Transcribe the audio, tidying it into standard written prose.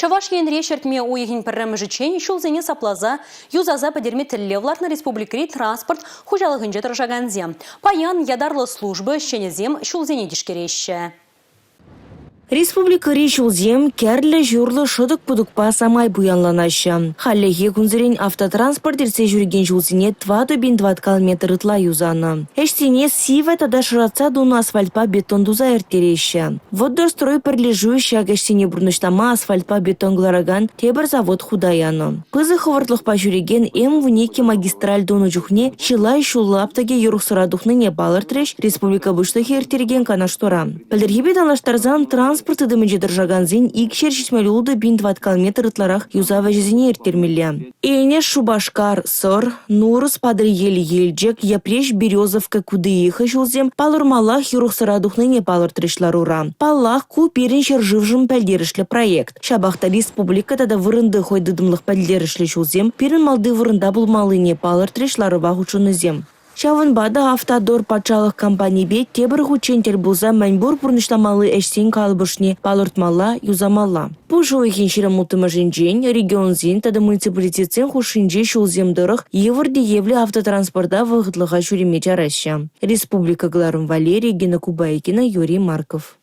Чӑваш Енре ҫӗртме уйӑхӗн пӗрремӗшӗччен ҫулсене сапласа, юсаса пӗтерме тӗллев лартнӑ республикӑри транспорт хуҫалӑхӗнче тӑрӑшакансем. Паян ятарлӑ служба ӗҫченӗсем ҫулсене тишкереҫҫӗ. Республикӑри ҫулсем кӗрлӗ-ҫурлӑ шӑтӑк-путӑкпа самай пуянланаҫҫӗ. Хальлӗхе кунсерен автотранспорт иртсе ҫӳрекен ҫулсене 4 пин тӑваткал метр ытла юсанӑ. Ӗҫсене сивӗ тата шӑратса тунӑ асфальтпа бетон туса ирттереҫҫӗ. Воддорстрой пӗрлешӳ ҫак ӗҫсене пурнӑҫлама асфальтпа бетон кӑларакан тепӗр завод хута янӑ. Пысӑк хӑвӑртлӑхпа ҫӳрекен М-12 магистраль тунӑ чухне чылай ҫул лаптӑкӗ юрӑхсӑра тухнине палӑртрӗҫ республика Пуҫлӑхӗ ирттерекен канашлура. Пӗлтӗрхипе танлаштарсан транспорт тытӑмӗнче тӑрӑшакансен 276 пин тӑваткал метр ытларах юсав ӗҫӗсене ирттермелле. Энӗш, Шупашкар, Сӑр, Нурӑс, Патӑрьел, Елчӗк, Йӗпреҫ, Березовка, Кудеиха ҫулсем палӑрмаллах юрӑхсӑра тухнине палӑртрӗҫ ларура. Паллах, ку пирӗн ҫӗршывшӑн пӗлтерӗшлӗ проект. Ҫапах та республика тата вырӑнти хӑй тытӑмлӑх пӗлтерӗшлӗ ҫулсем пирӗн малти вырӑнта пулмаллине палӑртрӗҫ ларӑва хутшӑннисем. Ҫавӑнпа та «Автодор» патшалӑх компанипе тепӗр хутчен тӗл пулса мӗн пур пурнӑҫламалли ӗҫсен калӑпӑшне палӑртмалла, юсамалла. Пуш уйӑхӗн 26-мӗшӗнчен регионсен тата муниципалитетсен хушшинчи ҫулсем тӑрӑх йывӑр тиевлӗ автотранспорта вӑхӑтлӑха ҫӳреме чараҫҫӗ. Республика кӑларӑм валли Регина Кубайкина, Юрий Марков.